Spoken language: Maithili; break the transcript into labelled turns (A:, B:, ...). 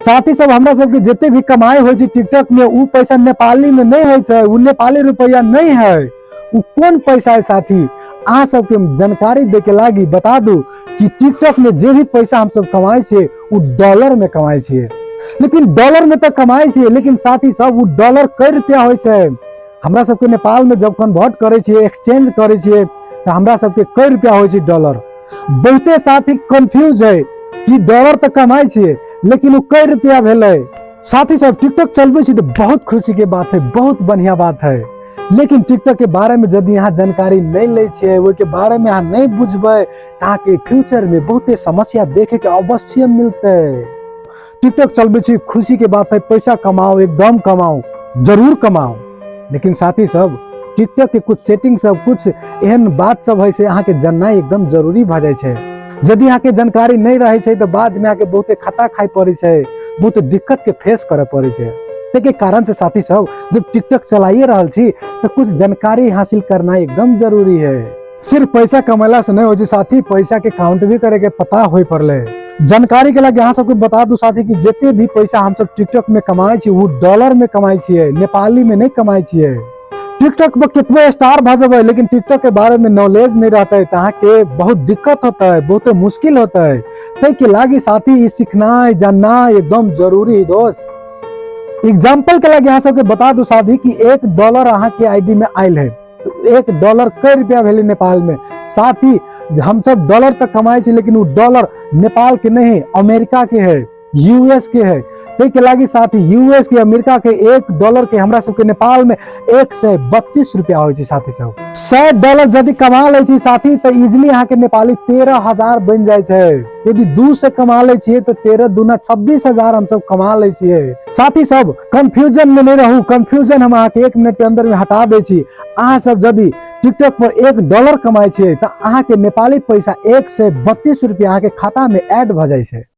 A: साथी सब, हमरा सबके जते भी कमाई होइ छै टिकटॉक में, उ पैसा नेपाली में नहीं होइ छै, उ नेपाली रुपया नहीं है। उ कोन पैसा है साथी, अहाँ सबके जानकारी दे के लागी बता दू कि टिकटॉक में जे भी पैसा हम सब कमाई छियै उ डॉलर में कमाई छियै। लेकिन डॉलर में तो कमाई छियै, लेकिन साथी सब उ डॉलर कै रुपया होइ छै? हमरा सबके नेपाल में जब कन्वर्ट करै छियै, एक्सचेंज करै छियै, तऽ हमरा सबके कै रुपया होइ छै डॉलर? बहुते साथी कंफ्यूज है कि डॉलर तऽ कमाई छियै, लेकिन उ कै रुपया भेलै? साथी सब, टिकटॉक चलबै छी तऽ बहुत खुशी के बात है, बहुत बढ़िया बात है। लेकिन टिकटॉक के बारे में यदि अहाँ जानकारी नहीं लै छियै, ओहि के बारे में अहाँ नहीं बुझबै, तऽ अहाँके फ्यूचर में बहुते समस्या देखे के अवश्य मिलतै। टिकटॉक चलबै छी, खुशी के बात है, पैसा कमाओ, एकदम कमाओ, जरूर कमाओ। लेकिन साथी सब, टिकटॉक के कुछ सेटिंग सब, कुछ एहन बात सब है से अहाँके जाननाइ एकदम जरूरी भऽ जाइ छै। यदि अहाँके जानकारी नहीं रहै छै तऽ बाद में अहाँके बहुते खता खाइ पड़ै छै, बहुत दिक्कत के फेस करऽ पड़ै छै। ताहिके कारण से साथी सब, जब टिकटॉक चलाइए रहल छी तऽ कुछ जानकारी हासिल करना एकदम जरूरी है। सिर्फ पैसा कमेला से नहीं होइ छै साथी, पैसा के काउंट भी करे के पता होय पड़ले। जानकारी के लागी अहाँ सबके बता दू साथी कि जते भी पैसा हम सब टिकटॉक में कमाई छी वो डॉलर में कमाई छियै, नेपाली में नहीं कमाई छियै। टिकटॉक पर कितने स्टार भऽ जेबै, लेकिन टिकटॉक के बारे में नॉलेज नहीं रहतै तऽ अहाँके बहुत दिक्कत होतै, बहुत मुश्किल होतै। ताहिके लागी साथी ई सीखनाइ जाननाइ एकदम जरूरी है दोस्त। एग्जाम्पल के लागी अहाँ सबके बता दू साथी कि $1 अहाँके आईडी में आयल है, $1 कै रुपया भेलै नेपाल में? साथी, हम सब डॉलर तक कमाई छी, लेकिन वो डॉलर नेपाल के नहीं है, अमेरिका के है, यूएस के है। ताहिके लागी साथी यूएस के, अमेरिका के $1 के हमरा सबके नेपाल में 132 रुपया होइ छै। साथी सब, $100 यदि कमा लै छी साथी तऽ इजिली अहाँके नेपाली 13,000 बनि जाइ छै। यदि 200 कमा लै छियै तऽ 13 दूना 26,000 हम सब कमा लै छियै। साथी सब, कंफ्यूजन में नहीं रहू, कंफ्यूजन हम अहाँके 1 मिनट के अंदर में हटा दै छी। अहाँ सब यदि टिकटॉक पर $1 कमाइ छियै तऽ अहाँके नेपाली पैसा 132 रुपया अहाँके खाता में ऐड भऽ जाइ छै।